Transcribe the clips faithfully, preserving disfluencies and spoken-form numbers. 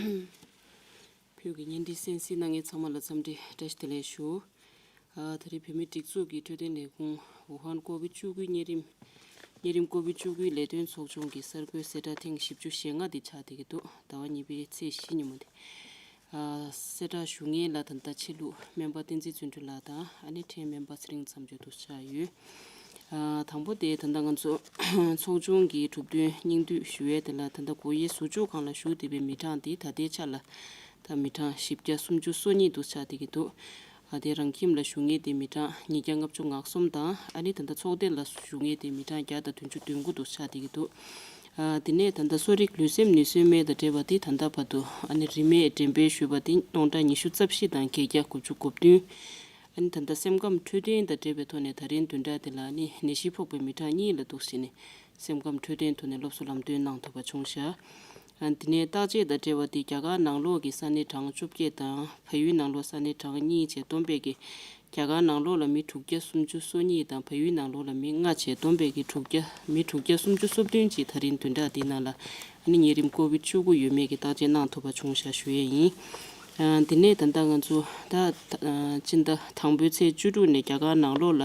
བོད་ཀྱི་བརྙན་འཕྲིན་གསན་གཟིགས་གནང་མཁན་ཚང་མ་ལ་འཚམས་འདྲི་བཀྲ་ཤིས་བདེ་ལེགས་ཞུ། ཨ། ད་རེས་བོད་མིའི་སྒྲིག་འཛུགས་ཀྱི་འཕྲོད་བསྟེན་ལས་ཁུངས་ཝུ་ཧན་ཀོ་བིད་བཅུ་དགུ་གཉན་རིམས་གཉན་རིམས་ཀོ་བིད་བཅུ་དགུ་ལས་དོན་ཚོགས་ཆུང་གི་གསར་འགོད་གསལ་བསྒྲགས་ཐེངས་བཞི་བཅུ་ཞེ་ལྔ་དེ་ཆགས་བསྡད་ཀྱི་འདུག་ཟླ་བ་གཉིས་པའི་ཚེས་བཞི་ཉིན་མོ་དེ། ཨ། གསལ་བསྒྲགས་ཞུ་མཁན་ལ་ད་ལྟ་ཆེད་ལུགས་སྨན་པ་བསྟན་འཛིན་བརྩོན་འགྲུས་ལགས་དང་ཨ་ནི་ཕྲན་སྨན་པ་ཚེ་རིང་མཚམས་གཅོད་དུ་ཆགས་ཡོད། ཨ། དང་པོ་དེ་ད་ལྟ་ང་ཚོ་ཚོགས་ཆུང་གི་གྲུབ་དོན་སྙིང་བསྡུས་ཞུ་ཡས་དེ་ལ། ད་ལྟ་སྒོ་དབྱེ་ཟུར་འཇོག་ཁང་ལ་བཞུགས་བསྡད་པའི་མི་གྲངས་དེ་ད་ལྟའི་ཆ་ལ་ད་མི་གྲངས་བཞི་བརྒྱ་སུམ་ཅུ་སོ་གཉིས་དུ་ཆགས་བསྡད་ཀྱི་འདུག་ཨ། དེ་རང་ཁྱིམ་ལ་བཞུགས་མཁན་དེ་མི་གྲངས་ཉིས་བརྒྱ་ལྔ་བཅུ་ང་གསུམ་དང་། ཨ་ནི་ད་ལྟ་ཚོགས་སྡེ་ལ་བཞུགས་མཁན་དེ་མི་གྲངས་བརྒྱ་དང་བདུན་ཅུ་དོན་དགུ་དུ་ཆགས་བསྡད་ཀྱི་འདུག་ཨ། དེ་ནས་ད་ལྟ་གསོ་རིག་ལུས་སེམས་ནུས་གསོའི་སྨན་དང་འབྲེལ་བ་དེ་ད་ལྟ་བར་དུ་ཨ་ནི་རིན་མེད་འགྲེམས་སྤེལ་ཞུས་པ་དེ་སྟོང་ཕྲག་ཉི་ཤུ་རྩ་བཞི་དང་བརྒྱད་བརྒྱ་དགུ་བཅུ་གོ་བདུན། ཨ་ནི་ད་ལྟ་སེམས་ཁམས་འཕྲོད་བསྟེན་དང་འབྲེལ་བའི་ཐོག་ནས་ད་རིང་བདུན་ཕྲག་འདི་ལ་ཨ་ནི་ནད་གཞི་ཕོག་པའི་མི་གྲངས་གཉིས་ལ་འདུག་སེ་ནས་སེམས་ཁམས་འཕྲོད་བསྟེན་ཐོག་ནས་སློབ་གསོ་ལམ་སྟོན་གནང་ཐུབ་པ་བྱུང་བཞག་ཨ། དེ་ནས་བརྟག་དཔྱད་དང་འབྲེལ་བ་དེ་རྒྱ་གར་ནང་ལོགས་ཀྱི་ས་གནས་གྲངས་བཅོ་བརྒྱད་དང་བལ་ཡུལ་ནང་ལོགས་ས་གནས་གྲངས་གཉིས་བཅས་བསྡོམས་པས་ཀྱི་རྒྱ་གར་ནང་ལོགས་ལ་མི་དྲུག་བརྒྱ་སུམ་ཅུ་སོ་གཉིས་དང་བལ་ཡུལ་ནང་ལོགས་ལ་མི་ལྔ་བཅས་བསྡོམས་པས་ཀྱི་དྲུག་བརྒྱ་མི་དྲུག་བརྒྱ་སུམ་ཅུ་སོ་བདུན་ཅིག་ད་རིང་བདུན་ཕྲག་འདིའི་ནང་ལ་ཨ་ནི་གཉན་རིམས་ཀོ་བིད་བཅུ་དགུ་ཡོད་མེད་ཀྱི་བརྟག་དཔྱད་གནང་ཐུབ་པ་བྱུང་བཞག་ཞུ་ཡས་ཡིན། ཨ། དེ་ནས་ད་ལྟ་ང་ཚོ་ད་ཨ་སྤྱི་ཟླ་དང་པོའི་ཚེས་བཅུ་དྲུག་ནས་རྒྱ་གར་ནང་ལོགས་ལ་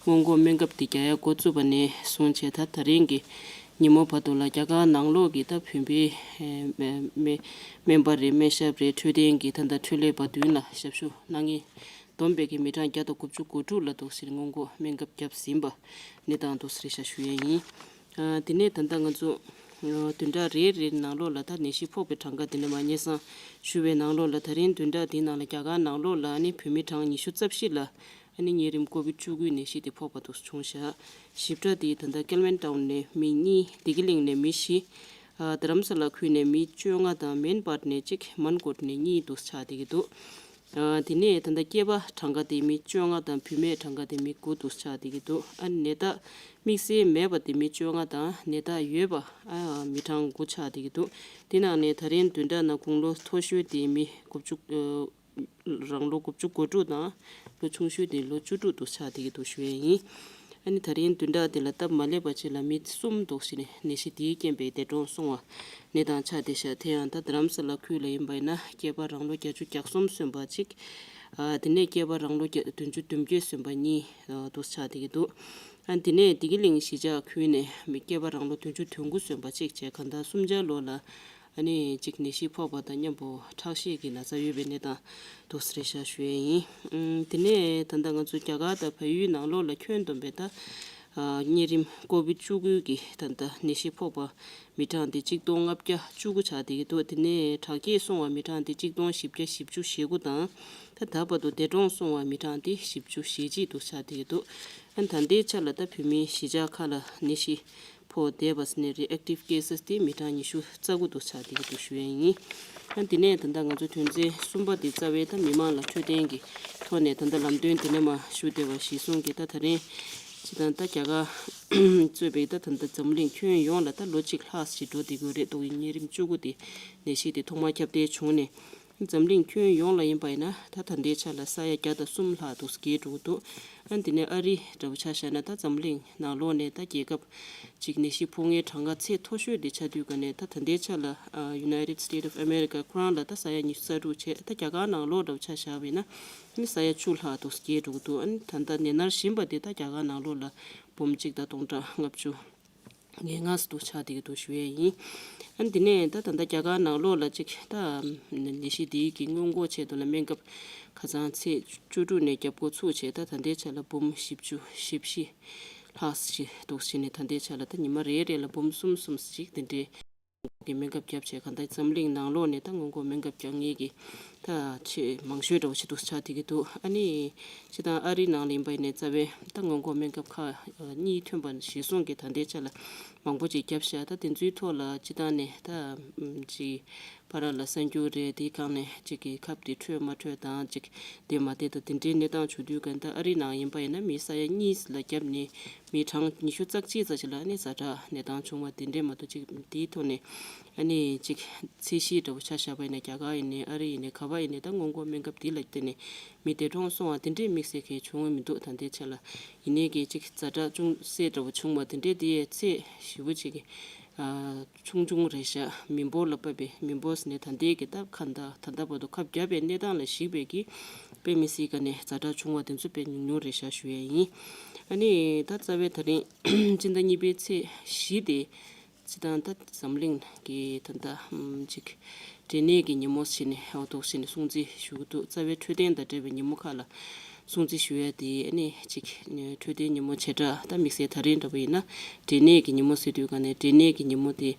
སྔོན་འགོག་སྨན་ཁབ་དེ་རྒྱག་ཡ་འགོ་བཙུགས་པ་ནས་བཟུང་བྱས་ད་ད་རིང་གི་ཉིན་མོ་བར་དུ་ལ་རྒྱ་གར་ནང་ལོགས་ཀྱི་ད་བོད་པའི་ཨ་སྨན་སྨན་པ་རེད། སྨན་ཞབས་རེད། འཕྲོད་བསྟེན་གྱི་ད་ལྟ་འཕྲོད་ལས་པ་མདུན་ལ་ཞབས་ཞུ་གནང་མཁན་བསྡོམས་པས་ཀྱི་མི་གྲངས་བརྒྱ་དང་དགུ་བཅུ་གོ་དྲུག་ལ་འདུག་སེ་སྔོན་འགོག་སྨན་ཁབ་བརྒྱབ་ཟིན་པ་གནས་སྟངས་འདུག་སེ་རེད་ཤག་ཞུ་ཡས་ཡིན། ཨ། དེ་ནས་ད་ལྟ་ང་ཚོ་ཨ་བདུན་ཕྲག་རེ་རེའི་ནང་ལོགས་ལ་ད་ནད་གཞི་ཕོག་པའི་གྲངས་ཀ་དེ་ནས་མ་སྙན་སེང་ཞུ་བའི་ནང་ལོགས་ལ་ད་རིང་བདུན་ཕྲག་འདིའི་ནང་ལ་རྒྱ་གར་ནང་ལོགས་ལ་ཨ་ནི་བོད་མི་གྲངས་ཉི་ཤུ་རྩ་བཞི་ལ་ཨ་ནི་གཉན་རིམས་ཀོ་བིད་བཅུ་དགུའི་ནད་གཞི་དེ་ཕོག་པ་དུ་བྱུང་བཞག་ཞིབ་ཕྲ་དེ་ད་ལྟ་ཀལ་ཝན་ཊའུན་ནས་མི་གཉིས། བདེ་སྐྱིད་གླིང་ནས་མི་བཞི། ཨ། རྡ་རམ་ས་ལ་ཁུལ་ནས་མི་བཅོ་ལྔ་དང་མེན་པར་ནས་གཅིག་མན་ཀོཊ་ནས་གཉིས་དུ་ཆགས་བསྡད་ཀྱི་འདུག་ཨ། དེ་ནས་ད་ལྟ་སྐྱེས་པ་གྲངས་ཀ་དེ་མི་བཅོ་ལྔ་དང་བུད་མེད་གྲངས་ཀ་དེ་མི་དགུ་དུ་ཆགས་བསྡད་ཀྱི་འདུག་ཨ་ནི་ནད་རྟགས་དམིགས་བསལ་མེད་པ་དེ་མི་བཅོ་ལྔ་དང་ནད་རྟགས་ཡོད་པ་ཨ་མི་གྲངས་དགུ་ཆགས་བསྡད་ཀྱི་འདུག་དེ་ནང་ནས་ད་རིང་བདུན་ཕྲག་ནང་དགུང་ལོ་མཐོ་ཤོས་དེ་མི་དགུ་བཅུ། ཨ། རང་ལོ་དགུ་བཅུ་གོ་དྲུག་དང་ལོ་ཆུང་ཤོས་དེ་ལོ་བཅུ་དྲུག་དུ་ཆགས་བསྡད་ཀྱི་འདུག་ཞུ་ཡས་ཡིན། ཨ་ནི་ད་རིང་བདུན་ཕྲག་དེ་ལ་སྟབས་མ་ལེགས་པ་ཅིག་ལ་མི་གསུམ་འདུག་སེ་ནས་ནད་གཞི་དེའི་རྐྱེན་པས་འདས་གྲོངས་སོང་བ་གནས་སྟངས་ཆགས་བསྡད་ཤག་དེ་ཡང་ད་རྡ་རམ་ས་ལ་ཁུལ་ལ་ཡིན་པ་ཡིན་ན་སྐྱེས་པ་རང་ལོ་བརྒྱད་ཅུ་གྱ་གསུམ་སོན་པ་གཅིག་ཨ། དེ་ནས་སྐྱེས་པ་རང་ལོ་བརྒྱ་བདུན་ཅུ་དོན་བརྒྱད་སོན་པ་གཉིས་ཨ་འདུག་ཆགས་བསྡད་ཀྱི་འདུག་ཨ། དེ་ནས་བདེ་སྐྱིད་གླིང་གཞིས་ཆགས་ཁུལ་ནས་མི་སྐྱེས་པ་རང་ལོ་བདུན་ཅུ་དོན་དགུ་སོན་པ་གཅིག་བྱས་གང་ལྟར་སུམ་ཆ་ལོ་ལ་ཨ་ནི་གཅིག་ནད་གཞི་ཕོག་པ་དང་མཉམ་པོ་ཁྲག་ཤེད་ཀྱི་ན་ཚ་ཡོད་པའི་གནས་སྟངས་འདུག་སེ་རེད་ཤག་ཞུ་ཡས་ཡིན། ཨུམ། དེ་ནས་ད་ལྟ་ང་ཚོ་རྒྱ་གར་དང་བལ་ཡུལ་ནང་ལོགས་ལ་ཁྱོན་བསྡོམས་པའི་ད་ཨ་གཉན་རིམས་ཀོ་བིད་བཅུ་དགུ་གི་ད་ལྟ་ནད་གཞི་ཕོག་པ་མི་གྲངས་དེ་གཅིག་སྟོང་ལྔ་བརྒྱ་བཅུ་དགུ་ཆགས་བསྡད་ཀྱི་འདུག་དེ་ནས་དྲག་སྐྱེད་སོང་བ་མི་གྲངས་དེ་གཅིག་སྟོང་བཞི་བརྒྱ་བཞི་བཅུ་ཞེ་དགུ་དང་། ད་ད་བར་དུ་འདས་གྲོངས་སོང་བ་མི་གྲངས་དེ་བཞི་བཅུ་ཞེ་གཅིག་དུ་ཆགས་བསྡད་ཀྱི་འདུག་ཨ་ནི་ད་ལྟའི་ཆ་ལ་ད་བོད་མིའི་གཞིས་ཆགས་ཁག་ལ་ནད་གཞི་ཕོག་བསྡད་པ་ཟེར་ནའི་རེད། ཨེག་ཊིབ་ཀེ་སེས་དེ་མི་གྲངས་ཉི་ཤུ་རྩ་དགུ་དུ་ཆགས་བསྡད་ཀྱི་འདུག་ཞུ་ཡས་ཡིན། ཨ་ནི་དེ་ནས་ད་ལྟ་ང་ཚོ་དོན་ཚན་གསུམ་པ་དེ་རྩ་བའི་ད་མི་མང་ལ་འཕྲོད་བསྟེན་གྱི་ཐོག་ནས་ད་ལྟ་ལམ་སྟོན་དེ་ནས་མར་ཞུ་བསྡད་པ་གཞིར་བཟུང་གིས་ད་ད་རིང་སྤྱི་བཏང་ད་རྒྱ་གར་གཙོས་པའི་ད་ད་ལྟ་འཛམ་གླིང་ཁྱོན་ཡོངས་ལ་ད་ལོ་གཅིག་ལྷག་ཞིག་འགྲོ་བསྡད་ཀྱི་ཡོད་རེད་འདུག་གཉན་རིམས་བཅུ་དགུ་དེ་ནད་གཞི་དེ་ཐོག་མར་ཁྱབ་གདལ་བྱུང་ནས། འཛམ་གླིང་ཁྱོན་ཡོངས་ལ་ཡིན་པ་ཡིན་ན་ད་ད་ལྟའི་ཆ་ལ་ས་ཡ་བརྒྱ་དང་གསུམ་ལྷག་འདུག་བརྒལ་འགྲོ་གི་འདུག་ཨ་ནི་དེ་ནས་ཨ་རི་འདྲ་བོ་ཆ་བཞག་ན་ད་འཛམ་གླིང་ནང་ལོགས་ནས་ད་རྒྱལ་ཁབ་ཅིག་ནད་གཞི་ཕོག་མཁན་གྲངས་ཀ་ཚད་མཐོ་ཤོས་དེ་ཆགས་དུས་ག་ནས་ད་ད་ལྟའི་ཆ་ལ་ཨ་United States of America ཁོ་རང་ལ་ད་ས་ཡ་ཉི་ཤུ་རྩ་དྲུག་བྱས། ད་རྒྱ་གར་ནང་ལོགས་འདྲ་བོ་ཆ་བཞག་པ་ཡིན་ན་ཨ་ནི་ས་ཡ་བཅུ་ལྷག་འདུག་བརྒལ་འགྲོ་གི་འདུག་ཨ་ནི་ད་ལྟ་ནད་མནར་བཞིན་པ་དེ་ད་རྒྱ་གར་ནང་ལོགས་ལ་འབུམ་གཅིག་དང་སྟོང་ཕྲག་ལྔ་བཅུ། ངན་ངག་ཏུ་ཆགས་བསྡད་ཀྱི་འདུག་ཞུ་ཡས་ཡིན། ཨ་ནི་དེ་ནས་ད་ད་ལྟ་རྒྱ་གར་ནང་ལོགས་ལ་ཅིག་ད་ནད་གཞི་འདིའི་གི་སྔོན་འགོག་ཆེད་དུ་ལ་སྨན་ཁབ་ཁ་སང་ཚེས་བཅུ་དྲུག་ནས་བརྒྱབ་འགོ་ཚུགས་བྱས། ད་ད་ལྟའི་ཆ་ལ་འབུམ་བཞི་བཅུ་ཞེ་བཞི་ལྷག་ཅིག་འདུག་ཟེར་ནས་ད་ལྟའི་ཆ་ལ་ད་ཉི་མ་རེ་རེ་ལ་འབུམ་གསུམ་གསུམ་ཅིག་དེ་འདྲའི་སྔོན་འགོག་གི་སྨན་ཁབ་བརྒྱབ་བྱས། གང་ལྟར་འཛམ་གླིང་ནང་ལོགས་ནས་ད་སྔོན་འགོག་སྨན་ཁབ་རྒྱག་མཁན་གྱི་ད་ཆེས་མང་ཤོས་འདྲ་བོ་ཞིག་ཏུ་ཆགས་བསྡད་ཀྱི་འདུག་ཨ་ནི་སྤྱིར་བཏང་ཨ་རི་ནང་ལ་ཡིན་པ་ཡིན་ནའི་རྩ་བའི་ད་སྔོན་འགོག་སྨན་ཁབ་ཁག་གཉིས་ཐོན་པ་གཞིར་བཟུང་གིས་ད་ལྟའི་ཆ་ལ་མང་པོ་ཅིག་བརྒྱབ་ཤག་ད་དེ་ཚོའི་ཐོག་ལ་སྤྱིར་བཏང་ནས་ད་ཅིག་ཕར་ལ་གསར་འགྱུར་རེད། དེའི་སྒང་ནས་ཅིག་གི་ཁབ་དེ་འཕྲོད་མ་འཕྲོད་དང་ཅིག་བསྡད་མ་བསྡད་དང་དེ་འདྲའི་གནས་སྟངས་བྱུང་དུས་ག་ད་ཨ་རི་ནང་ཡིན་པ་ཡིན་ན་མི་ས་ཡ་གཉིས་ལ་བརྒྱབ་ནས་མི་གྲངས་ཉི་ཤུ་རྩ་གཅིག་ཙམ་ཞིག་ལ་ཨ་ནི་ཛ་དྲག་གནས་སྟངས་བྱུང་བ་དེ་འདྲས་མ་གཏོགས་ཅིག་དེའི་ཐོག་ནས་ཨ་ནི་ཅིག་ཚད་གཞི་འདྲ་བོ་ཆ་བཞག་པ་ཡིན་ན་རྒྱ་གར་ཡིན་ནའི་ཨ་རི་ཡིན་ནའི་ག་པར་ཡིན་ནའི་ད་སྔོན་འགོག་སྨན་ཁབ་འདི་ལ་བརྟེན་ནས་མི་འདས་གྲོངས་སོང་བ་དེ་འདྲས་དམིགས་བསལ་གང་ཡང་བྱུང་བ་མི་འདུག་ད་ལྟའི་ཆ་ལ། ཡིན་ནའི་གི་ཅིག་ཛ་དྲག་ཅུང་ཟད་འདྲ་བོ་བྱུང་བ་དེ་འདྲས་དེ་ཡས་ཚད་ཞེ་པོ་ཅིག་གི་ ཆུང་ཆུང་རེད་ཤག་མི་འབོར་ལ་དཔག་པའི་མི་འབོར་ཟེར་ནས་ད་ལྟའི་གི་ད་ག་ད་ད་ལྟ་བར་དུ་ཁ་བརྒྱབ་པའི་གནས་སྟངས་ལ་གཞིགས་པའི་གི་དཔེ་མི་སྲིད་ག་ནས་ཛ་དྲག་བྱུང་བ་དེ་ཚོ་དཔེ་ཉུང་ཉུང་རེད་ཤག་ཞུ་ཡས་ཡིན། ཨ་ནི་ད་རྩ་བའི་ད་རིང་སྤྱི་ཟླ་གཉིས་པའི་ཚེས་བཞི་དེ། སྤྱི་བཏང་ད་འཛམ་གླིང་གི་ད་ལྟ་ཅིག་འབྲས་ནད་ཀྱི་ཉིན་མོ་ཟེར་ནས་འོ་འདུག་ཟེར་ནས་སྲུང་བརྩི་ཞུ་གི་འདུག་རྩ་བའི་འཕྲོད་བསྟེན་དང་འབྲེལ་བའི་ཉིན་མོ་ཁག་ལ་སྲུང་བརྩི་ཞུ་ཡ་དེ་ཨ་ནི་ཅིག་འཕྲོད་བསྟེན་ཉིན་མོ་བྱེ་བྲག་ད་དམིགས་བསལ་ད་རིང་འདྲ་པོ་ཡིན་ན་འབྲས་ནད་ཀྱི་ཉིན་མོ་ཟེར་དུས་ག་ནས་འབྲས་ནད་ཀྱི་ཉིན་མོ་དེ་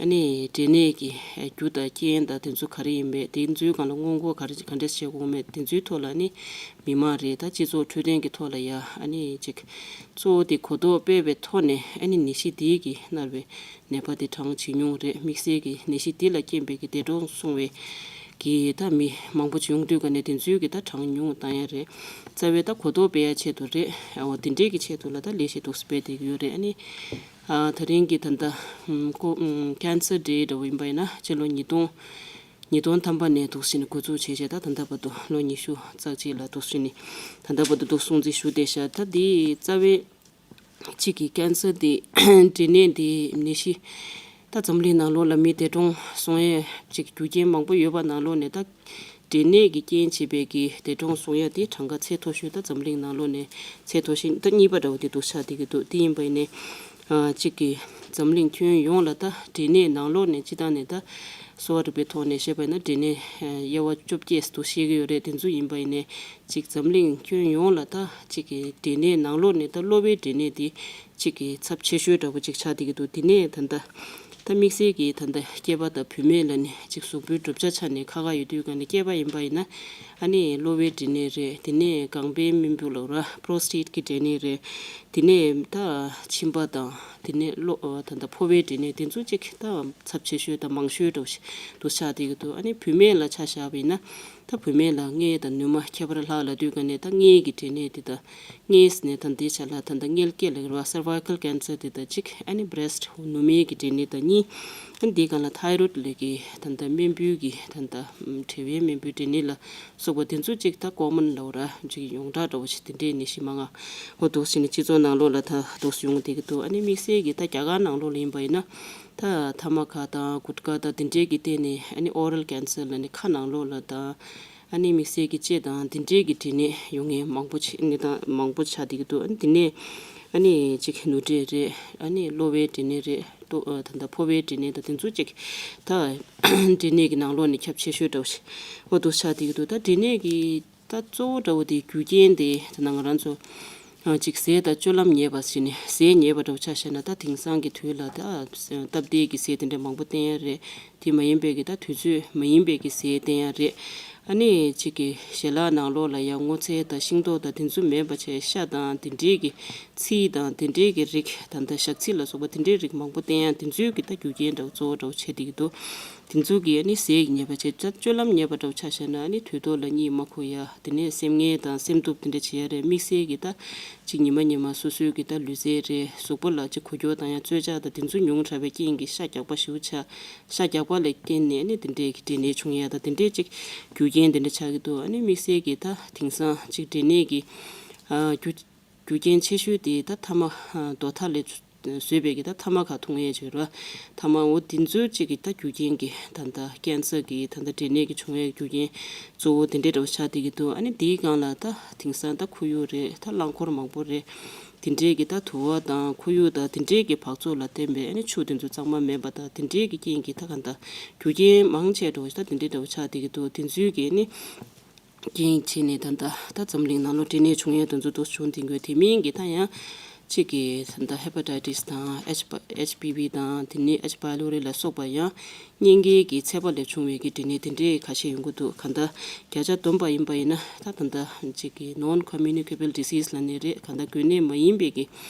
ཨ་ནི་འབྲས་ནད་ཀྱི་རྒྱུ་དང་རྐྱེན་དང་དེ་ཚོ་ག་རེ་ཡིན་པས་དེ་ཚོའི་སྒང་ལ་སྔོན་འགོག་ག་རེ་ག་འདྲས་བྱེད་དགོས་མེད་དེ་ཚོའི་ཐོག་ལ་ཨ་ནི་མི་མང་རེད་ད་སྤྱི་ཚོགས་འཕྲོད་བསྟེན་གྱི་ཐོག་ལ་ཡ་ཨ་ནི་ཅིག་གཙོ་བོ་དེ་གོ་རྟོགས་སྤེལ་བའི་ཐོག་ནས་ཨ་ནི་ནད་གཞི་དེ་གི་མནར་བའི་ནད་པ་དེ་གྲངས་ཇེ་ཉུང་རེད། དམིགས་བསལ་གྱི་ནད་གཞི་འདི་ལ་རྐྱེན་པས་ཀྱི་འདས་གྲོངས་སོང་བའི་གི་ད་མི་མང་པོ་ཅིག་ཡོང་དུས་ག་ནས་དེ་ཚོའི་གི་ད་གྲངས་ཉུང་བཏང་ཡ་རེད། རྩ་བའི་ད་གོ་རྟོགས་སྤེལ་ཡ་ཆེད་དུ་རེད། འོ་དེ་འདྲའི་གི་ཆེད་དུ་ལ་ད་ལས་གཞི་འདུག་སྤེལ་བསྡད་ཀྱི་ཡོད་རེད། ཨ་ནི་ཨ་ད་རིང་གི་ད་ལྟ་ཀོ་ཀན་སར་ཌེ་འདྲ་བོ་ཡིན་པ་ཡིན་ན་སྤྱི་ལོ་ཉིས་སྟོང་ཉིས་སྟོང་ཐམ་པ་ནས་འདུག་སེ་ནས་འགོ་འཛུགས་བྱས་བྱས་ད་ད་ལྟ་བར་དུ་ལོ་ཉི་ཤུ་རྩ་གཅིག་ལ་འདུག་སེ་ནས་ད་ལྟ་བར་དུ་འདུག་སྲུང་བརྩི་ཞུ་བསྡད་ཤག་ད་འདི་རྩ་བའི་གཅིག་གི་ཀན་སར་དེ་འབྲས་ནད་དེ་ནད་གཞི་ད་འཛམ་གླིང་ནང་ལོགས་ལ་མི་འདས་གྲོངས་སོང་ཡས་ཅིག་རྒྱུ་རྐྱེན་མང་པོ་ཡོད་པ་ནང་ལོགས་ནས་ད་འབྲས་ནད་ཀྱི་རྐྱེན་བྱས་པའི་གི་འདས་གྲོངས་སོང་ཡས་དེ་གྲངས་ཀ་ཚད་མཐོ་ཤོས་ད་འཛམ་གླིང་ནང་ལོགས་ནས་ཚད་མཐོ་ཤོས་ད་གཉིས་པ་འདྲ་བོ་དེ་འདུག་ཆགས་བསྡད་ཀྱི་འདུག་དེ་ཡིན་པ་ཡིན་ནའི་གཅིག་གི་འཛམ་གླིང་ཁྱོན་ཡོངས་ལ་ད་འབྲས་ནད་ནང་ལོགས་ནས་སྤྱི་བཏང་ནས་ད་གསོ་བ་རིག་པའི་ཐོག་ནས་བཤད་པ་ཡིན་ན་འབྲས་ནད་དབྱེ་བ་བཅོ་བརྒྱད་དུ་ཤེས་ཀྱི་ཡོད་རེད། དེ་ཚོ་ཡིན་པ་ཡིན་ནའི་གཅིག་འཛམ་གླིང་ཁྱོན་ཡོངས་ལ་ད་གཅིག་གི་འབྲས་ནད་ནང་ལོགས་ནས་ད་གློ་བའི་འབྲས་ནད་དེ་གཅིག་གི་ཚབས་ཆེ་ཤོས་འདྲ་པོ་གཅིག་ཆགས་བསྡད་ཀྱི་འདུག་དེ་ནས་ད་ལྟ་ད་དམིགས་བསལ་གྱི་ད་ལྟ་སྐྱེས་པ་དང་བུད་མེད་ལ་ནི་གཅིག་གཟུགས་པོའི་གྲུབ་ཆ་ཆ་ནས་ཁག་ཁག་ཡོད་དུས་ག་ནས་སྐྱེས་པ་ཡིན་པ་ཡིན་ན་ཨ་ནི་གློ་བའི་འབྲས་ནད་རེད། དེ་ནས་རྐང་པའི་རྨེན་བུ་ལབ་ར་པྲོ་སི་ཊེཊ་གི་འབྲས་ནད་རེད། དེ་ནས་ད་མཆིན་པ་དང་དེ་ནས་གློ་ད་ལྟ་ཕོ་བའི་འབྲས་ནད་དེ་ཚོ་གཅིག་ད་ཚབས་ཆེ་ཤོས་དང་མང་ཤོས་འདྲ་པོ་ཞིག་ཏུ་ཆགས་བསྡད་ཀྱི་འདུག་ཨ་ནི་བུད་མེད་ལ་ཆ་བཞག་པ་ཡིན་ན། ད་བུད་མེད་ལ་མངལ་དང་ནུ་མ་ཁྱད་པར་ལྷག་ལབ་དུས་ག་ནས་ད་མངལ་གྱི་འབྲས་ནད་འདི་དང་མངལ་ཟེར་ནས་ད་འདི་ཆ་ལ་ད་ལྟ་མངལ་སྐྱེས་ལབ་ཀྱི་རེད་བ། སར་ཝའི་ཀལ་ཀན་སར་འདི་དང་གཅིག་ཨ་ནི་བྷི་རེ་སི་ཊི་ནུ་མའི་གི་འབྲས་ནད་དང་གཉིས། ཨ་ནི་འདིའི་སྒང་ལ་ཐའི་རོཌ་ལབ་ཀྱི་ད་ལྟ་རྨེན་བུའི་གི་ད་ལྟ་གྲེ་བའི་རྨེན་བུའི་འབྲས་ནད་ལ་སོགས་པ་དེ་ཚོ་གཅིག་ད་ཀོ་མོན་ལབ་ར་གཅིག་ཡོངས་གྲགས་འདྲ་བོ་ཞིག་དེ་འདྲའི་ནད་གཞི་མང་ང་འོ་འདུག་སེ་ནས་སྤྱི་ཚོགས་ནང་ལོགས་ལ་ད་འདུག་སེ་ཡོང་བསྡད་ཀྱི་འདུག་ཨ་ནི་དམིགས་བསལ་གྱི་ད་རྒྱ་གར་ནང་ལོགས་ལ་ཡིན་པ་ཡིན་ན། ད་ཐ་མག་དང་གུ་ཊ་ཁ་དང་དེ་འདྲའི་གི་སྟེང་ནས་ཨ་ནི་ཨོ་རལ་ཀན་སར་ལབ་ནས་ཁ་ནང་ལོགས་ལ་དང་ཨ་ནི་དམིགས་བསལ་གྱི་ལྕེ་དང་དེ་འདྲའི་གི་འབྲས་ནད་ཡོང་མཁན་མང་པོ་ཆེ་གནས་སྟངས་མང་པོ་ཆགས་བསྡད་ཀྱི་འདུག་ཨ་ནི་དེ་ནས་ཨ་ནི་གཅིག་ནུ་འབྲས་རེད། ཨ་ནི་གློ་བའི་འབྲས་ནད་རེད། ལྟོ་ཨ་ད་ལྟ་ཕོ་བའི་འབྲས་ནད་དང་དེ་ཚོ་གཅིག་ད་འབྲས་ནད་ཀྱི་ནང་ལོགས་ནས་ཁྱབ་ཆེ་ཤོས་འདྲ་བོ་ཞིག་འོ་འདུག་ཆགས་བསྡད་ཀྱི་འདུག་ད་འབྲས་ནད་ཀྱི་ད་གཙོ་བོ་འདྲ་བོ་དེ་རྒྱུ་རྐྱེན་དེ་ད་ང་རང་ཚོ་ཨ་ཅིག་ཟས་དང་སྤྱོད་ལམ་ཉེས་པ་ཟེར་ནས་ཟས་ཉེས་པ་འདྲ་བོ་ཆ་བཞག་ན་ད་དེང་སང་གི་དུས་ལ་ད་སྟབས་བདེ་གི་ཟས་དེ་འདྲ་མང་པོ་བསྟེན་ཡ་རེད། དེ་མ་ཡིན་པའི་གི་ད་དུས་ཚོད་མ་ཡིན་པའི་གི་ཟས་བསྟེན་ཡ་རེད། ཨ་ནི་ཅིག་གི་ཞལ་ལག་ནང་ལོགས་ལ་ཡང་སྔོ་ཚལ་དང་ཤིང་ཏོག་དང་དེ་ཚོ་མེད་པ་བྱས་ཤ་དང་དེ་འདྲའི་གི་ཚིལ་དང་དེ་འདྲའི་གི་རིགས་ད་ལྟ་ཞག་ཚིལ་ལ་སོགས་པ་དེ་འདྲའི་རིགས་མང་པོ་བསྟེན་ཡ་དེ་ཚོའི་གི་ད་རྒྱུ་རྐྱེན་འདྲ་བོ་གཙོ་བོ་འདྲ་བོ་བྱས་བསྡད་ཀྱི་འདུག་དེ་ཚོ་གི་ཨ་ནི་ཟས་ཀྱི་ཉེས་པ་བྱས་ད་སྤྱོད་ལམ་ཉེས་པ་འདྲ་བོ་ཆ་བཞག་ན་ཨ་ནི་དུས་ཐོག་ལ་གཉིད་མ་ཁུག་ཡ། དེ་ནས་སེམས་ངལ་དང་སེམས་སྡུག་དེ་འདྲ་བྱེད་ཡ་རེད། དམིགས་བསལ་གྱི་ད་ཅིག་ཉི་མ་ཉི་མ་སོ་སོའི་གི་ད་ལུས་རྩལ་རེད། གཟུགས་པོ་ལ་ཅིག་འགུལ་སྐྱོད་བཏང་ཡ་རྩོལ་བཅག་དང་དེ་ཚོ་ཉུང་དྲགས་པའི་རྐྱེན་གྱིས་ཤ་རྒྱགས་པ་ཞེ་པོ་ཆགས། ཤ་རྒྱགས་པ་ལ་བརྟེན་ནས་ཨ་ནི་དེ་འདྲའི་གི་འབྲས་ནད་བྱུང་ཡ་ད་དེ་འདྲའི་ཅིག་རྒྱུ་རྐྱེན་དེ་འདྲ་ཆགས་ཀྱི་འདུག་ཨ་ནི་དམིགས་བསལ་གྱི་ད་དེང་སང་ཅིག་འབྲས་ནད་ཀྱི་ཨ་རྒྱུ་རྒྱུ་རྐྱེན་ཆེ་ཤོས་དེ་ད་ཐ་མག་ཨ་རྡོ་ཐག་ལས་བཟོས་པའི་གི་ད་ཐ་མག་ཁ་འཐུང་ཡས་བྱོས་ར། ཐ་མག་འོ་དེ་ཚོའི་གཅིག་གི་ད་རྒྱུ་རྐྱེན་གྱི་ད་ལྟ་ཀན་སར་གྱི་ད་ལྟ་འབྲས་ནད་ཀྱི་བྱུང་བའི་རྒྱུ་རྐྱེན་གཙོ་བོ་དེ་འདྲའི་འདྲ་བོ་ཆགས་བསྡད་ཀྱི་འདུག་ཨ་ནི་དེའི་སྒང་ལ་ད་དེང་སང་ད་ཁོར་ཡུག་རེད། ད་རླངས་འཁོར་མང་པོ་རེད། དེ་འདྲའི་གི་ད་དུ་བ་དང་ཁོར་ཡུག་དང་དེ་འདྲའི་གི་འབག་བཙོག་ལ་བརྟེན་པའི་ཨ་ནི་ཆུ་དེ་ཚོ་གཙང་མ་མེད་པ་དང་དེ་འདྲའི་གི་རྐྱེན་གྱིས་ད་ག་ད་རྒྱུ་རྐྱེན་མང་ཆེ་འདྲ་བོ་ད་དེ་འདྲའི་འདྲ་བོ་ཆགས་བསྡད་ཀྱི་འདུག་དེ་ཚོའི་གི་ཨ་ནི། རྐྱེན་བྱས་ནས་ད་ལྟ་ད་འཛམ་གླིང་ནང་ལོགས་འབྲས་ནད་བྱུང་ཡས་དེ་ཚོ་འདུག་བྱུང་དེ་འགོས་དེ་མིན་གྱི་ད་ཡང་གཅིག་གི་ད་ལྟ་ཧེ་པ་ཊའི་ཊིས་དང་ཨེཆ་པ་ཨེཆ་པི་ཝི་དང་དེ་ནས་ཨེཆ་པའི་ལོ་རི་ལ་སོགས་པ་ཡང་གཉན་འགས་ཀྱི་ཚད་པ་ལས་བྱུང་བའི་གི་འབྲས་ནད་དེ་འདྲའི་ཁ་ཤས་ཡོང་གི་འདུག་ག་ད་བརྒྱ་ཆ་བསྡོམས་པ་ཡིན་པ་ཡིན་ན་ད་ད་ལྟ་གཅིག་གི་ནོན་ཁོ་མུ་ནི་ཀེ་བལ་ཌི་སིས་ལབ་ནི་རེད། ག་ད་འགོས་ནད་མ་ཡིན་པའི་གི་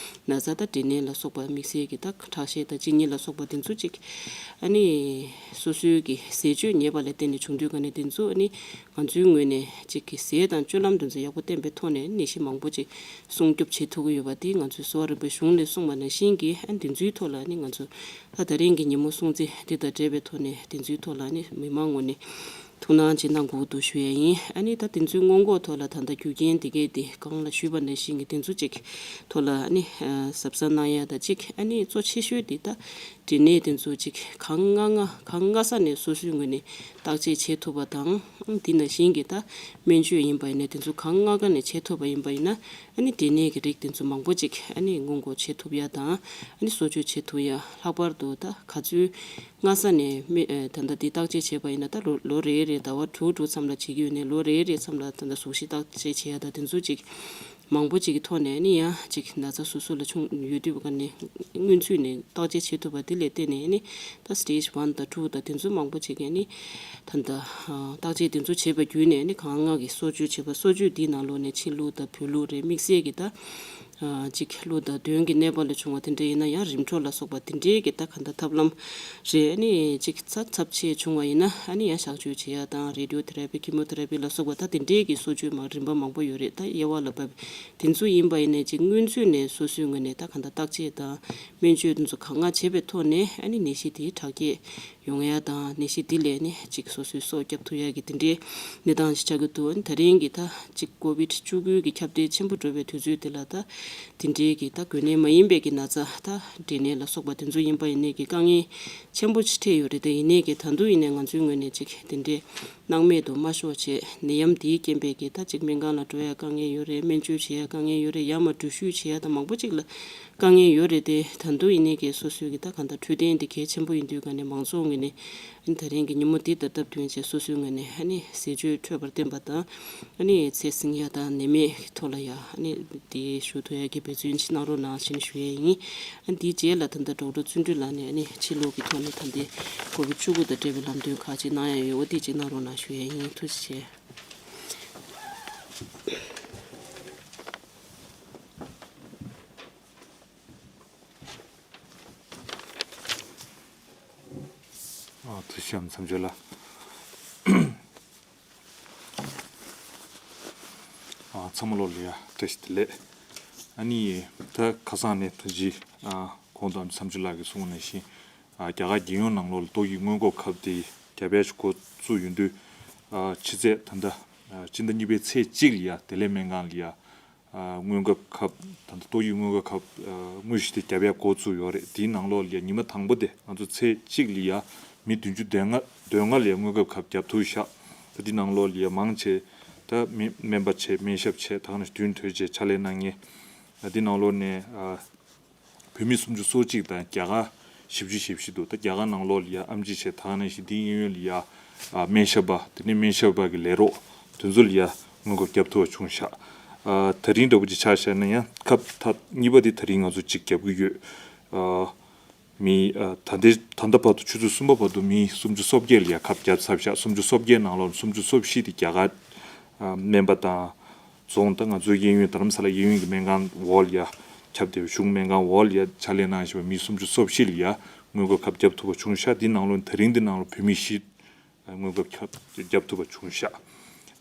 ན་ཚ་ད་འབྲས་ནད་ལ་སོགས་པ་དམིགས་བསལ་གྱི་ད་ཁྲག་ཤེད་དང་གཅིན་སྙི་ལ་སོགས་པ་དེ་ཚོ་གཅིག་ཨ་ནི་སོ་སོའི་གི་ཟས་སྤྱོད་ཉེས་པ་ལ་བརྟེན་ནས་བྱུང་དུས་ག་ནས་དེ་ཚོ་ཨ་ནི། ང་ཚོའི་ངོས་ནས་གཅིག་གི་ཟས་དང་སྤྱོད་ལམ་དེ་ཚོ་ཡག་པོ་བསྟེན་པའི་ཐོག་ནས་ནད་གཞི་མང་པོ་ཅིག་སྲུང་སྐྱོབ་བྱེད་ཐུབ་ཀྱི་ཡོད་པ་དེ་ང་ཚོའི་གསོ་བ་རིག་པའི་གཞུང་ནས་གསུངས་པ་ནང་བཞིན་གྱི་ཨ་འདི་ཚོའི་ཐོག་ལ་ནི་ང་ཚོ་ད་ད་རིང་གི་ཉིན་མོ་སྲུང་བརྩི་འདི་དང་འབྲེལ་བའི་ཐོག་ནས་འདི་ཚོའི་ཐོག་ལ་ནི་མི་མང་ངོས་ནས་ཐུགས་སྣང་ཅིག་གནང་དགོས་ཀྱི་འདུག་ཞུ་ཡས་ཡིན། ཨ་ནི་ད་འདི་ཚོའི་སྔོན་འགོག་ཐོག་ལ་ད་ལྟ་རྒྱུ་རྐྱེན་འདི་གས་དེ་གང་ལ་ཞུས་པ་ནང་བཞིན་གྱི་འདི་ཚོ་ཅིག་ཐོག་ལ་ནི་གཟབ་གཟབ་གནང་ཡ་ད་ཅིག་ཨ་ནི་གཙོ་ཆེ་ཤོས་དེ་ད། འབྲས་ནད་དེ་ཚོ་ཅིག་གང་སྔ་སྔ་གང་སྔ་ས་ནས་སོ་སོའི་ངོས་ནས་བརྟག་དཔྱད་བྱེད་ཐུབ་པ་དང་། འདི་ནང་བཞིན་གྱི་ད་སྨན་བཅོས་ཡིན་པ་ཡིན་ན་དེ་ཚོ་གང་སྔ་སྔ་ནས་བྱེད་ཐུབ་པ་ཡིན་པ་ཡིན་ན། ཨ་ནི་འབྲས་ནད་ཀྱི་རིགས་དེ་ཚོ་མང་པོ་ཅིག་ཨ་ནི་སྔོན་འགོག་བྱེད་ཐུབ་ཡ་དང་། ཨ་ནི་གསོ་བཅོས་བྱེད་ཐུབ་ཡ། ལྷག་པར་དུ་ད་ག་ཚོད་སྔ་ས་ནས་སྨན་ཨ་ད་ལྟ་འདི་བརྟག་དཔྱད་བྱས་པ་ཡིན་ན་ད་ལོ་ལོ་རེ་རེ་ཟླ་བ་དྲུག་དྲུག་ཙམ་ལ་བྱེད་ཀྱི་ཡོད་ནས། ལོ་རེ་རེ་ཙམ་ལ་ད་ལྟ་གཟུགས་གཞི་བརྟག་དཔྱད་བྱེད་ཡ་ད་དེ་ཚོ་ཅིག་མང་པོ་ཅིག་གི་ཐོག་ནས་ཨ་ནི་ཡང་ཅིག་ན་ཚ་སོ་སོ་ལ་བྱུང་ཡོད་དུས་ཀ་ནས་སྔོན་ཚུད་ནས་བརྟག་དཔྱད་བྱེད་ཐུབ་པ་དེ་ལ་བརྟེན་ནས་ཨ་ནི་ད་stage one་དང་two་དང་དེ་ཚོ་མང་པོ་ཅིག་གི་ཨ་ནི་ད་ལྟ་བརྟག་དཔྱད་དེ་ཚོ་བྱས་པ་བརྒྱུད་ནས་ཨ་ནི་གང་སྔ་གི་གསོ་བཅོས་བྱས་པ། གསོ་བཅོས་འདིའི་ནང་ལོགས་ནས་ཕྱི་ལུགས་དང་བོད་ལུགས་རེད། དམིགས་བསལ་གྱི་ད་ཅིག་གློ་དང་གདོན་གྱི་ནད་པ་ལ་བྱུང་བ་དེ་འདྲ་ཡིན་ན་ཡང་རིམས་གྲོ་ལ་སོགས་པ་དེ་འདྲའི་གི་ད་ག་འདྲ་ཐབས་ལམ་རེད། ཨ་ནི་ཅིག་ཚ་ཚབས་ཆེ་བྱུང་བ་ཡིན་ན་ཨ་ནི་ཡང་གཤག་བཅོས་བྱེད་ཡ་དང་། radiotherapy chemotherapy་ལ་སོགས་པ་ད་དེ་འདྲའི་གི་གསོ་བཅོས་མ་རིམ་པ་མང་པོ་ཡོད་རེད། ད་དབྱེ་བ་ལ་བབས་དེ་ཚོ་ཡིན་པ་ཡིན་ནའི་ཅིག་སྔོན་ཚུད་ནས་སོ་སོའི་ངོས་ནས་ད་ག་འདྲ་བརྟག་དཔྱད་དང་སྨན་བཅོས་དེ་ཚོ་གང་སྔ་བྱས་པའི་ཐོག་ནས་ཨ་ནི་ནད་གཞི་དེ་དྲག་སྐྱེད་ཡོང་ཡ་དང་། ནད་གཞི་འདི་ལས་ནི་ཅིག་སོ་སོའི་སྲོག་སྐྱབས་ཐུབ་ཡ་གི་དེ་འདྲའི་གནས་སྟངས་ཤིག་ཆགས་ཀྱི་འདུག། ཨ་ནི་ད་རིང་གི་ད་ཅིག་ཀོ་བིད་བཅུ་དགུ་གི་ཁྱབ་གདལ་ཆེན་པོ་འགྲོ་བའི་དུས་ཚོད་འདི་ལ་ད་དེ་འདྲའི་གི་ད་འགོས་ནད་མ་ཡིན་པའི་གི་ན་ཚ་ད་འབྲས་ནད་ལ་སོགས་པ་དེ་ཚོ་ཡིན་པ་ཡིན་ནའི་གི་དཀའ་ངལ་ཆེན་པོ་ཅིག་འཕྲད་ཡོད་རེད། དེ་ཡིན་ནའི་གི་ད་དུང་ཡིན་ནའི་ང་ཚོའི་ངོས་ནས་ཅིག་དེ་འདྲའི་སྣང་མེད་དུ་མ་ཤོར་བྱས། ནད་ཡམས་འདིའི་རྐྱེན་པས་གི་ད་ཅིག་སྨན་ཁང་ལ་འགྲོ་ཡ་དཀའ་ངལ་ཡོད་རེད། སྨན་བཅོས་བྱེད་ཡ་དཀའ་ངལ་ཡོད་རེད། ཡར་མར་འགྲུལ་བཞུད་བྱེད་ཡ་ད་མང་པོ་ཅིག་ལ་དཀའ་ངལ་ཡོད་རེད་དེ། ད་དུང་ཡིན་ནའི་གི་སོ་སོའི་གི་ད་གང་ལྟར་འཕྲོད་བསྟེན་དེ་གལ་ཆེན་པོ་ཡིན་དུས་ག་ནས་མང་ཚོགས་ངོས་ནས་ཨ་ནི་ད་རིང་གི་ཉིན་མོ་འདི་དང་སྟབས་བསྟུན་བྱས་སོ་སོའི་ངོས་ནས་ཨ་ནི་ཟས་སྤྱོད་འཕྲོད་པར་བསྟེན་པ་དང་། ཨ་ནི་ཚེ་སྲིང་ཡ་དང་ནད་མེད་ཀྱི་ཐོག་ལ་ཡ་ཨ་ནི་དེ་ཞུ་ཐུབ་ཡ་གི་འབད་བརྩོན་ཅིག་གནང་རོགས་གནང་ཞེས་ཞུ་ཡ་ཡིན། ཨ་ནི་དེའི་རྗེས་ལ་ད་ལྟ་ཌོག་ཊར་བརྩོན་འགྲུས་ལགས་ནས་ཨ་ནི་ཕྱི་ལོགས་ཀྱི་ཐོག་ནས་ད་ལྟའི་ཀོ་བིད་བཅུ་དགུ་དང་འབྲེལ་བའི་ལམ་སྟོན་ཁག་ཅིག་གནང་ཡ་ཡོད། འོ་དེ་ཅིག་གནང་རོགས་གནང་ཞུ་ཡ་ཡིན། ཐུགས་རྗེ་ཆེ། ཨ། ཐུགས་རྗེ་ཆེ་མཚམས་གཅོད་ལགས། ཨ། ཚང་མ་ལོ་ལ་ཡ་བཀྲ་ཤིས་བདེ་ལེགས། ཨ་ནི་ད་ཁ་སང་ནས་ད་ཅི། ཨ། གོང་དུ་མཚམས་གཅོད་ལགས་ཀྱིས་གསུངས་པ་ནང་བཞིན། ཨ། རྒྱ་གར་རྒྱལ་ཡོངས་ནང་ལོགས་ལ་ཏོག་དབྱིབས་སྔོན་འགོག་ཁབ་དེ་རྒྱབ་ཡ་ཞིག་འགོ་བཙུགས་ཡོང་དུས། ཨ། ཕྱི་ཚེས་ད་ལྟ། ཨ། སྤྱི་ཟླ་གཉིས་པའི་ཚེས་གཅིག་ལ་ཡ་བདེ་ལེགས་སྨན་ཁང་ལ་ཡ། ཨ། སྔོན་འགོག་ཁབ་ད་ལྟ་ཏོག་དབྱིབས་སྔོན་འགོག་ཁབ། ཨ། དངོས་གཞི་དེ་རྒྱབ་ཡ་འགོ་བཙུགས་ཡོད་རེད། དེའི་ནང་ལོགས་ལ་ཡ་ཉི་མ་དང་པོ་དེ་ང་ཚོ་ཚེས་གཅིག་ལ་ཡ་མི་བདུན་ཅུ་དོན་ལྔ་དོན་ལྔ་ལ་ཡ་སྔོན་འགོག་ཁབ་རྒྱབ་ཐུབ་ཤག། ད་དེའི་ནང་ལོགས་ལ་ཡ་མང་ཆེ་ད་སྨན་སྨན་པ་བྱས། སྨན་ཞབས་བྱས། ད་ག་ནང་བཞིན་མདུན་ཐོན་བྱས་ཕྱག་ལས་གནང་མཁན། ད་དེའི་ནང་ལོགས་ནས། ཨ། བོད་མི་སུམ་ཅུ་སོ་གཅིག་དང་རྒྱ་གར་བཞི་བཅུ་ཞེ་བཞི་འདུག། ད་རྒྱ་གར་ནང་ལོགས་ལ་ཡ་ཨེམ་ཆི་བྱས། ད་ག་ནང་བཞིན་འདི་གཡས་གཡོན་ལ་ཡ། ཨ། སྨན་ཞབས་པ། དེ་ནས་སྨན་ཞབས་པ་གི་ལས་རོགས་དེ་ཚོ་ལ་ཡ་སྔོན་འགོག་རྒྱབ་ཐུབ་པ་བྱུང་ཤག། ཨ། ད་རིང་འདྲ་པོ་ཅིག་ཆ་བཞག་ན་ཡང་ཁབ་ད་གཉིས་པ་འདི་ད་རིང་ང་ཚོ་གཅིག་རྒྱབ་ཀྱི་ཡོད། ཨ། མི། ཨ། ད་ལྟའི་ད་ལྟ་བར་དུ་ཆུ་ཚོད་གསུམ་པ་བར་དུ་མི་སུམ་ཅུ་སོ་བརྒྱད་ལ་ཡ་ཁབ་བརྒྱབ་ཚར་ཤག། སུམ་ཅུ་སོ་བརྒྱད་ནང་ལོགས་སུམ་ཅུ་སོ་བཞི་དེ་རྒྱ་གར། ཨ། སྨན་པ་དང་། རྫོང་། ད་ང་ཚོའི་གཡས་གཡོན། རྡ་རམ་ས་ལ་གཡས་གཡོན་གྱི་སྨན་ཁང་འོག་ལ་ཡ་ཁྱབ་བསྡད་པའི་གཞུང་སྨན་ཁང་འོག་ལ་ཡ་ཕྱག་ལས་གནང་བཞིན་པ་མི་སུམ་ཅུ་སོ་བཞི་ལ་ཡ་སྔོན་འགོག་ཁབ་བརྒྱབ་ཐུབ་པ་བྱུང་ཤག། འདི་ནང་ལོགས་ད་རིང་འདི་ནང་ལོགས་བོད་མི་བཞི་སྔོན་འགོག་ཁབ་བརྒྱབ་ཐུབ་པ་བྱུང་ཤག།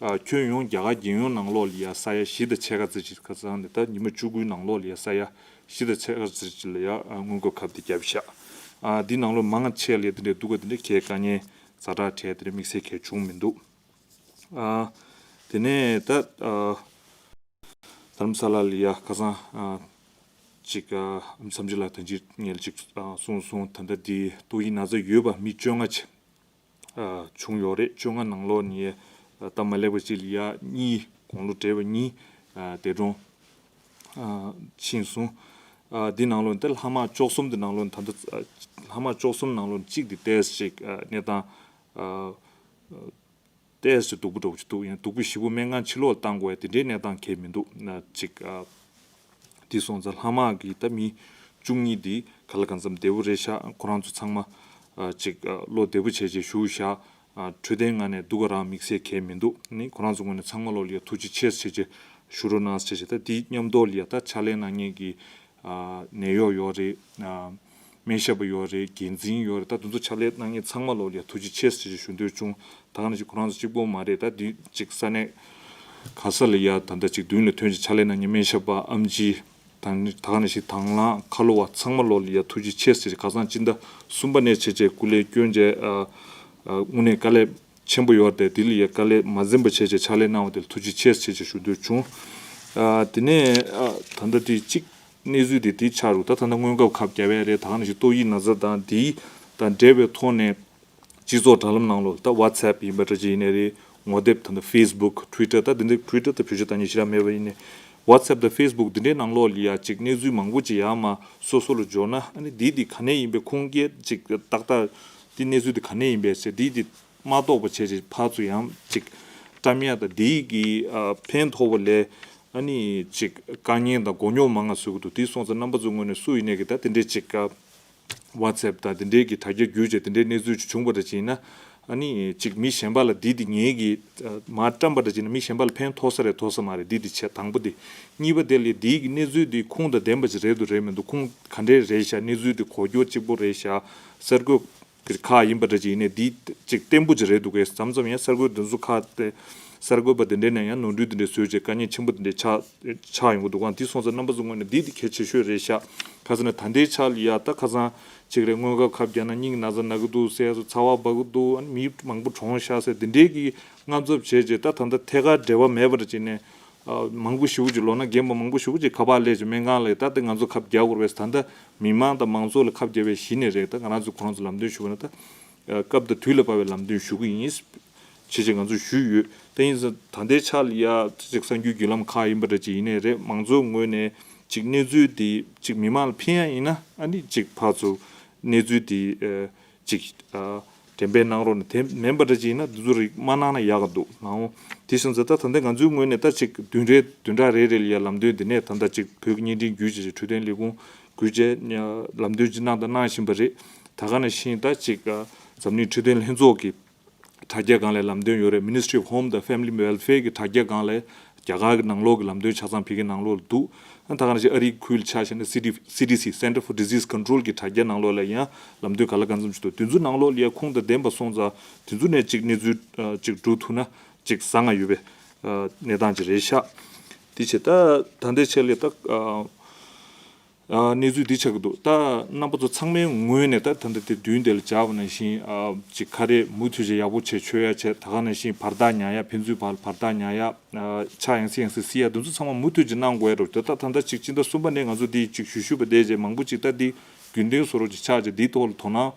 ཨ། ཁྱོན་ཡོངས་རྒྱ་གར་རྒྱལ་ཡོངས་ནང་ལོགས་ལ་ཡ་ས་ཡ་བཞི་དང་ཕྱེད་ཀ་ཙམ་ཅིག། ཁ་སང་ནས་ད་ཉི་མ་བཅུ་དགུའི་ནང་ལོགས་ལ་ཡ་ས་ཡ་བཞི་དང་ཕྱེད་ཀ་ཙམ་ཅིག་ལ་ཡ། ཨ། སྔོན་འགོག་ཁབ་དེ་བརྒྱབ་ཤག། ཨ། འདི་ནང་ལོགས་མང་ཆེ་ལ་ཡ་དེ་འདྲའི་སྡུག་ག་དེ་འདྲའི་གའི་དཀའ་ངལ་ཛ་དྲག་འཕྲད་དེ་འདྲའི་དམིགས་བསལ་གའི་བྱུང་མི་འདུག། ཨ། དེ་ནས་ད། ཨ། རྡ་རམ་ས་ལ་ལ་ཡ་ཁ་སང་། ཨ། ཅིག། ཨ། མཚམས་གཅོད་ལགས་ད་ཅི་སྔོན་ལ་ཅིག། ཨ། གསུངས་སོང་། ད་ལྟ་འདི་ཏོག་དབྱིབས་ན་ཚ་ཡོད་པ་མི་བཅོ་ལྔ་ཅིག། ཨ། བྱུང་ཡོད་རེད། བཅོ་ལྔ་ནང་ལོགས་ནས། ཨ། སྟབས་མ་ལེགས་པ་ཅིག་ལ་ཡ་གཉིས། དགུང་ལོ་བགྲེས་པ་གཉིས། ཨ། འདས་གྲོངས། ཨ། ཕྱིན་སོང་། ཨ། འདི་ནང་ལོགས་ནས་ད་ལྷག་མ་བཅུ་གསུམ་འདི་ནང་ལོགས་ནས་ད་ལྟ། ཨ། ལྷག་མ་བཅུ་གསུམ་ནང་ལོགས་ནས་གཅིག་འདི་ཏོག་ཙམ་ཅིག། ཨ། གནས་སྟངས། ཨ། ཏོག་ཙམ་སྡུག་པོ་འདྲ་པོ་ཅིག་འདུག། ཡང་སྡུག་པོ་ཞེ་པོ་སྨན་ཁང་ཕྱི་ལོགས་ལ་བཏང་དགོས་ཡ་དེ་འདྲའི་གནས་སྟངས་གང་ཡང་མི་འདུག། ན་ཅིག། ཨ། འདི་སོང་ཙང་ལྷག་མ་གི་ད་མི་བཅུ་གཉིས་འདི་ག་ལ་གང་འཚམ་བདེ་པོ་རེད་ཤག། ཁོ་རང་ཚོ་ཚང་མ། ཨ། ཅིག། ཨ། བློ་བདེ་པོ་བྱས་བྱས་བཞུགས་ཤག། ཨ། འཕྲོད་བསྟེན་ངང་ནས་སྡུག་ག་རང་དམིགས་བསལ་གང་ཡང་མི་འདུག། ནི་ཁོ་རང་ཚོ་ངོས་ནས་ཚང་མ་ལོགས་ལ་ཡ་ཐུགས་རྗེ་ཆེ་ཟེར་བྱས་བཞུགས་རོགས་གནང་ཟེར་བྱས། ད་འདི་མཉམ་དུ་ལ་ཡ་ད་ཕྱག་ལས་གནང་མཁན་གྱི། ཨ། ནད་གཡོག་ཡོད་རེད། ཨ། སྨན་ཞབས་པ་ཡོད་རེད། འགན་འཛིན་ཡོད་རེད། ད་དེ་ཚོ་ཕྱག་ལས་གནང་མཁན་ཚང་མ་ལོགས་ལ་ཡ་ཐུགས་རྗེ་ཆེ་ཟེར་ཞུ་འདོད་བྱུང་། ད་ག་ནང་བཞིན་ཁོ་རང་ཚོ་གཅིག་པོ་མ་རེད། ད་འདི་གཅིག་ས་གནས་ག་ས་ལ་ཡ་ད་ལྟ་གཅིག་མདུན་ལ་ཐོན་བྱས་ཕྱག་ལས་གནང་མཁན་སྨན་ཞབས་པ། ཨེམ་ཆི། ད་ད་ག་ནང་བཞིན་དང་བླངས་ཁ་ལོ་བ་ཚང་མ་ལོགས་ལ་ཡ་ཐུགས་རྗེ་ཆེ་ཟེར། ཁ་སང་སྤྱི་ཟླ་གསུམ་པ་ནས་བྱས་བྱས་སྐུ་ལས་བསྐྱོན་བྱས། ཨ། ཨ། དངོས་གནས་དཀའ་ལས་ཆེན་པོ་ཡོད་རེད། དེ་ལ་ཡ་དཀའ་ལས་མ་འཛེམས་པ་བྱས་བྱས་ཕྱག་ལས་གནང་བ་དེ་ལ་ཐུགས་རྗེ་ཆེ་ཟེར་བྱས་ཞུ་འདོད་བྱུང་། ཨ། དེ་ནས། ཨ། ད་ལྟ་དེ་གཅིག། གནས་ཚུལ་དེ་དེ་ཆགས་རུ། ད་ད་ལྟ་སྔོན་ཁབ་ཁབ་རྒྱབ་ཡ་རེད། ད་ག་ནང་བཞིན་ཏོག་དབྱིབས་ན་ཚ་དང་དེ་དང་འབྲེལ་བའི་ཐོག་ནས་སྤྱི་ཚོགས་དྲ་ལམ་ནང་ལོགས་ད་WhatsApp་ཡིན་པ་འདྲ་ཅིག་ཡིན་ནའི་རེད། ངོ་དེབ་ད་ལྟ་Facebook Twitter་ད་དེ་འདྲའི་Twitter་ད་བེད་སྤྱོད་བཏང་མཁན་ཞེ་དྲག་མེད་པ་ཡིན་ནའི་WhatsApp་དང་Facebook་དེ་འདྲའི་ནང་ལོགས་ལ་ཡ་ཅིག་གནས་ཚུལ་མང་པོ་ཅིག་ཡར་མར་སོ་སོ་ལ་འབྱོར་ན། ཨ་ནི་དེ་དེ་ག་ནས་ཡིན་པའི་ཁུངས་སྐྱེལ་ཅིག་ཏག་ཏག་དེ་གནས་ཚུལ་དེ་ག་ནས་ཡིན་པའི་ཟེར་དེ་དེ་མ་རྟོགས་པ་བྱས་ཅིག་ཕར་ཚུར་ཡང་ཅིག་བཀྲམ་ཡ་དང་དེ་གི་ཨ་ཕན་ཐོགས་པ་ལས། ཨ་ནི་ཅིག་དཀའ་ངལ་དང་མགོ་རྙོག་མང་ང་བཟོ་གི་འདུག་དེ་སོང་ཙང་རྣམ་པ་ཚོའི་ངོས་ནས་སུ་ཡིན་ནའི་གི་ད་དེ་འདྲའི་ཅིག་WhatsApp་དང་དེ་འདྲའི་གི་དྲ་རྒྱ་བརྒྱུད་བྱས་དེ་འདྲའི་གནས་ཚུལ་ཅིག་བྱུང་པ་འདྲ་ཅིག་ཡིན་ན། ཨ་ནི་ཅིག་མི་གཞན་པ་ལ་འདི་དེ་ངེད་ཀྱིས་ཨ་མར་བཀྲམ་པ་འདྲ་ཅིག་ཡིན་ན་མི་གཞན་པ་ལ་ཕན་ཐོགས་ས་རེད་ཐོགས་ས་མ་རེད། འདི་དེ་བྱས་དང་པོ་དེ། གཉིས་པ་དེ་ལ་འདི་གི་གནས་ཚུལ་འདི་ཁུངས་དང་ལྡན་པ་ཅིག་རེད་འདུག་རེད་མི་འདུག་ཁུངས་ག་འདྲས་རེད་ཤག་གནས་ཚུལ་འདི་གོ་རྒྱུ་གཅིག་པོ་རེད་ཤག་གསར་འགོད་ཁག་ཡིན་པ་འདྲ་ཅིག་ཡིན་ནའི་འདི་ཅིག་བརྟན་པོ་ཅིག་རེད་འདུག་གས། མཚམས་མཚམས་ཡང་གསར་འགོད་འདི་ཚོ་ཁག་དེ་གསར་འགོད་པ་དེ་འདྲས་ནས་ཡང་ནོར་འཁྲུལ་དེ་འདྲས་བཟོས་བྱས་དཀའ་ངལ་ཆེན་པོ་དེ་འདྲས་ཆགས་ཆགས་ཡོང་གི་འདུག་ག་དེ་སོང་ཙང་རྣམ་པ་ཚོ་ངོས་ནས་འདི་དེ་གལ་ཆེ་ཤོས་རེད་ཤག་ཁ་སང་ནས་ད་ལྟའི་ཆ་ལ་ཡ་ད་ཁ་སང་ཅིག་རེད། སྔོན་ཁབ་ཁབ་རྒྱག་ན་སྙིང་ན་ཚ་ན་གི་འདུག་ཟེར་སོ་ཚ་བ་འབར་གི་འདུག་ཨ་ནི་མི་མང་པོ་གྲོངས་ཤག་ཟེར་དེ་འདྲས་ཀྱི་དངངས་འཚབ་བྱས་རྗེས་ད་ད་ལྟ་ཐད་ཀར་འབྲེལ་བ་མེད་པ་འདྲ་བྱས་ནས། ཨ་མང་པོ་ཞེ་པོ་ཅིག་ལོ་ན་རྒན་པ་མང་པོ་ཞེ་པོ་ཅིག་ཁ་པར་སླེབས་ཅིག་སྨན་ཁང་ལ་ད་ལྟ་ང་ཚོ་ཁབ་རྒྱག་དགོས་རེད་པས། ད་ལྟ་མི་མང་དང་མང་ཚོགས་ལ་ཁབ་རྒྱག་པའི་གཞི་ནས་རེད། ད་ང་རང་ཚོ་ཁོ་རང་ཚོ་ལམ་སྟོན་ཞུ་བ་ན་ད་སྐབས་དང་དུས་ལ་བབ་པའི་ལམ་སྟོན་ཞུ་གི་ཡིན། ཅེས་ཅིག་ང་ཚོས་ཞུས་ཡོད། དེ་ཡིན་ཙང་ད་ལྟའི་ཆ་ལ་ཡ་ཅིག་གསར་འགྱུར་བརྒྱུད་ལམ་ཁག་ཡིན་པ་འདྲ་ཅིག་ཡིན་ནའི་རེད། མང་ཚོགས་ངོས་ནས་ཅིག་གནས་ཚུལ་འདི་ཅིག་མི་མང་ལ་ཕན་ཡ་ཡིན་ན་ཨ་ནི་ཅིག་ཕར་ཚུར་གནས་ཚུལ་འདི་ཨ། ཅིག་ཨ། འགྲེམས་སྤེལ་གནང་རོགས་གནང་། དེ་མིན་པ་འདྲ་ཅིག་ཡིན་ན་འདི་ཚོ་རིགས་མ་གནང་ན་ཡག་ག་འདུག་ནའོ། དེ་བཞིན་ཙང་ད་ད་ལྟ་ང་ཚོའི་ངོས་ནས་ད་ཅིག་བདུན་རེ་བདུན་ཕྲག་རེ་རེ་ལ་ཡ་ལམ་སྟོན་འདི་ནས་ད་ལྟ་ཅིག་བོད་ཀྱི་བརྙན་འཕྲིན་བརྒྱུད་བྱས་འཕྲོད་བསྟེན་ལས་ཁུངས་བརྒྱུད་བྱས་ལམ་སྟོན་ཅིག་གནང་དང་གནང་བཞིན་པ་རེད། ད་ག་ནང་བཞིན་ད་ཅིག་ཨ། འཛམ་གླིང་འཕྲོད་བསྟེན་ལྷན་ཚོགས་ཀྱི་དྲ་རྒྱ་སྒང་ལ་ལམ་སྟོན་ཡོད་རེད། Ministry of Home དང་Family Welfare གི་དྲ་རྒྱ་སྒང་ལ་རྒྱ་གར་གྱི་ནང་ལོགས་ཀྱི་ལམ་སྟོན་ཆ་ཚང་བོད་ཀྱི་ནང་ལོགས་ལ་འདུག་ཨ་ད་ག་ནང་བཞིན་ཨ་རིའི་ཁུལ་ཆ་བཞག་ན་སི་ཌི་སི་ཌི་སི་Center for Disease Control གི་དྲ་རྒྱ་ནང་ལོགས་ལ་ཡང་ལམ་སྟོན་ག་ལ་གང་འཚམ་ཞིག་འདུག་དེ་ཚོའི་ནང་ལོགས་ལ་ཡང་ཁུངས་དང་ལྡན་པ་སོང་ཙང་དེ་ཚོ་ནས་ཅིག་གནས་ཚུལ་ཅིག་སྒྲུབ་ཐུབ་ན་ཅིག་བཟང་ང་ཡོད་པའི་གནས་སྟངས་ཅིག་རེད་ཤག་དེ་བྱས་ད་ད་ལྟའི་ཆ་ལ་ད། ཨ་གནས་ཚུལ་འདི་ཆགས་ཀྱི་འདུག་ད་རྣམ་པ་ཚོ་ཚང་མའི་ངོས་ནས་ད་ད་ལྟ་དེ་མདུན་དེ་ལ་འཇགས་པ་ནང་བཞིན་ཨ་ཅིག་ག་རེ་མུ་མཐུད་ཅིག་ཡག་པོ་བྱས་མཆོད་ཡ་བྱས། ད་ག་ནང་བཞིན་བར་ཐག་ཉར་ཡ། ཕན་ཚུན་བར་བར་ཐག་ཉར་ཡ། ཨ་ཕྱག་ཡང་སེ་ཡང་སེ་བསིལ་ཡ་འདི་ཚོ་ཚང་མ་མུ་མཐུད་ཅིག་གནང་དགོས་ཡ་འགྲོ། དེ་ད་ད་ལྟ་ཅིག་སྤྱི་ཟླ་གསུམ་པ་ནས་ང་ཚོ་འདི་ཅིག་ཞུ་ཞུ་བ་བསྡད་རྗེས་མང་པོ་ཅིག་ད་འདི་རྒྱུན་ལྡན་བཟོ་འདྲ་ཅིག་ཆགས་རྗེས་འདིའི་ཐོག་ལ་དོ་སྣང་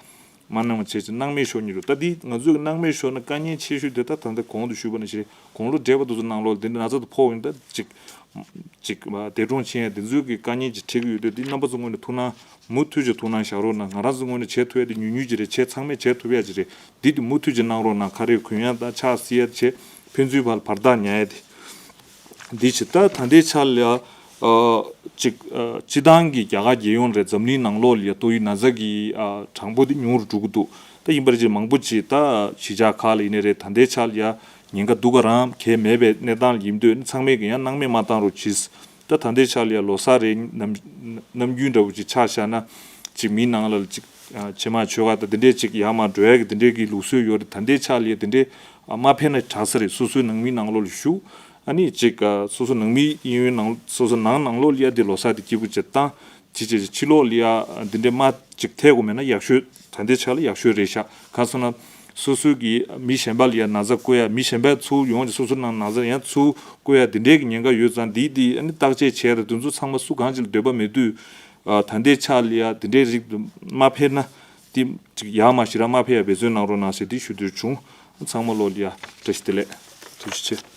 མ་གནང་བ་བྱས་ཅིག་སྣང་མེད་ཤོར་ཉེན་འགྲོ། ད་འདི་ང་ཚོས་སྣང་མེད་ཤོར་ན་དཀའ་ངལ་ཆེ་ཤོས་དེ་ད་ད་ལྟ་གོང་དུ་ཞུས་པ་ནང་བཞིན་དགུང་ལོ་བགྲེས་པ་དེ་ཚོ་ནང་ལོགས་ལ་དེ་འདྲ་ན་ཚ་དེ་ཕོག་ཡོང་ད་ཅིག་ཅིག་འདས་གྲོངས་ཕྱིན་ཡ་དེ་ཚོའི་གི་དཀའ་ངལ་ཅིག་འཕྲད་ཀྱི་ཡོད་དུས་འདི་རྣམ་པ་ཚོ་ངོས་ནས་ཐུགས་སྣང་མུ་མཐུད་ཅིག་ཐུགས་སྣང་བཞག་རོགས་གནང་། ང་རང་ཚོ་ངོས་ནས་བྱེད་ཐུབ་ཡ་དེ་ཉུང་ཉུང་ཅིག་རེད། བྱེད་ཚང་མས་བྱེད་ཐུབ་ཡ་ཅིག་རེད། འདི་དེ་མུ་མཐུད་ཅིག་གནང་རོགས་གནང་། ཁ་རས་གོན་ཡ་དང་ཕྱག་བསིལ་ཡ་བྱེད། ཕན་ཚུན་བར་བར་ཐག་ཉར་ཡ་དེ། འདི་ཕྱི་ད་ད་ལྟའི་ཆ་ལ་ཨ་ཅིག་ཨ་སྤྱི་བཏང་གི་རྒྱ་གར་རྒྱལ་ཡོངས་རེད། འཛམ་གླིང་ནང་ལོགས་ལ་ཡ་ཏོག་དབྱིབས་ན་ཚ་གི་ཨ་གྲངས་འབོར་དེ་ཉུང་རུ་འགྲོ་གི་འདུག་ད་ཡིན་པར་ཅིག་མང་པོ་ཅིག་ད་གཞིས་ཆགས་ཁག་ལ་ཡིན་ནའི་རེད། ད་ལྟའི་ཆ་ལ་ཡ་ཉེན་ཁ་འདུག་ག་རང་གལ་མེད་པའི་གནས་སྟངས་ལ་ཡིན་དུས་ཚང་མས་གི་ཡང་སྣང་མེད་མ་བཏང་རོགས་གྱིས། ད་ད་ལྟའི་ཆ་ལ་ཡ་ལོ་གསར་རེད། ནམ་ནམ་རྒྱུན་འདྲ་བོ་ཅིག་ཆ་བཞག་ན་ཅིག་མི་ནང་ལ་ཅིག་ཨ་ཕྱེ་མར་མཆོད་ག་ད་འདི་འདྲས་ཅིག་ཡར་མར་འགྲོ་ཡ་གི་འདི་འདྲས་གི་ལུགས་སྲོལ་ཡོད་རེད། ད་ལྟའི་ཆ་ལ་ཡ་འདི་འདྲས་ཨ་མ་ཕེབས་ན་དྲག་ས་རེད། སོ་སོའི་ནང་མི་ནང་ལོགས་ལ་བཞུགས། ཨ་ནི་ཅིག་ཨ་སོ་སོ་ནང་མི་གཡས་གཡོན་ནང་སོ་སོ་ནང་ནང་ལོགས་ལ་ཡ་འདི་ལོ་གསར་འདི་སྐྱིད་པོ་ཅིག་བཏང་། ཅིག་ཅིག་ཕྱི་ལོགས་ལ་ཡ་འདི་འདྲས་མ་ཅིག་ཐེབས་དགོས་མེད་ན་ཡག་ཤོས། ད་ལྟའི་ཆ་ལ་ཡག་ཤོས་རེད་ཤག་གང་སོང་ན་སོ་སོ་གི་མི་གཞན་པ་ལ་ཡ་ན་ཚ་བཀོད་ཡ། མི་གཞན་པ་ཚུར་ཡོང་ཅིག་སོ་སོ་ནང་ན་ཚ་ཡང་ཚུར་བཀོད་ཡ་འདི་འདྲས་ཀྱི་ཉེན་ཁ་ཡོད་ཙང་འདི་འདི་ཨ་ནི་བརྟག་དཔྱད་བྱས་ད་དེ་ཚོ་ཚང་མ་སུ་གང་ཅིག་ལ་འདོད་པ་མེད་དུས། ཨ་ད་ལྟའི་ཆ་ལ་ཡ་དེ་འདྲའི་རིགས་དུ་མ་ཕེབས་ན་དེ་ཅིག་ཡར་མར་ཞེ་དྲག་མ་ཕེབས་ཡ་འབད་བརྩོན་གནང་རོགས་གནང་ཞེས་དེ་ཞུ་འདོད་བྱུང་། ཚང་མ་ལོ་ལ་ཡ་བཀྲ་ཤིས་བདེ་ལེགས། ཐུགས་རྗེ་ཆེ།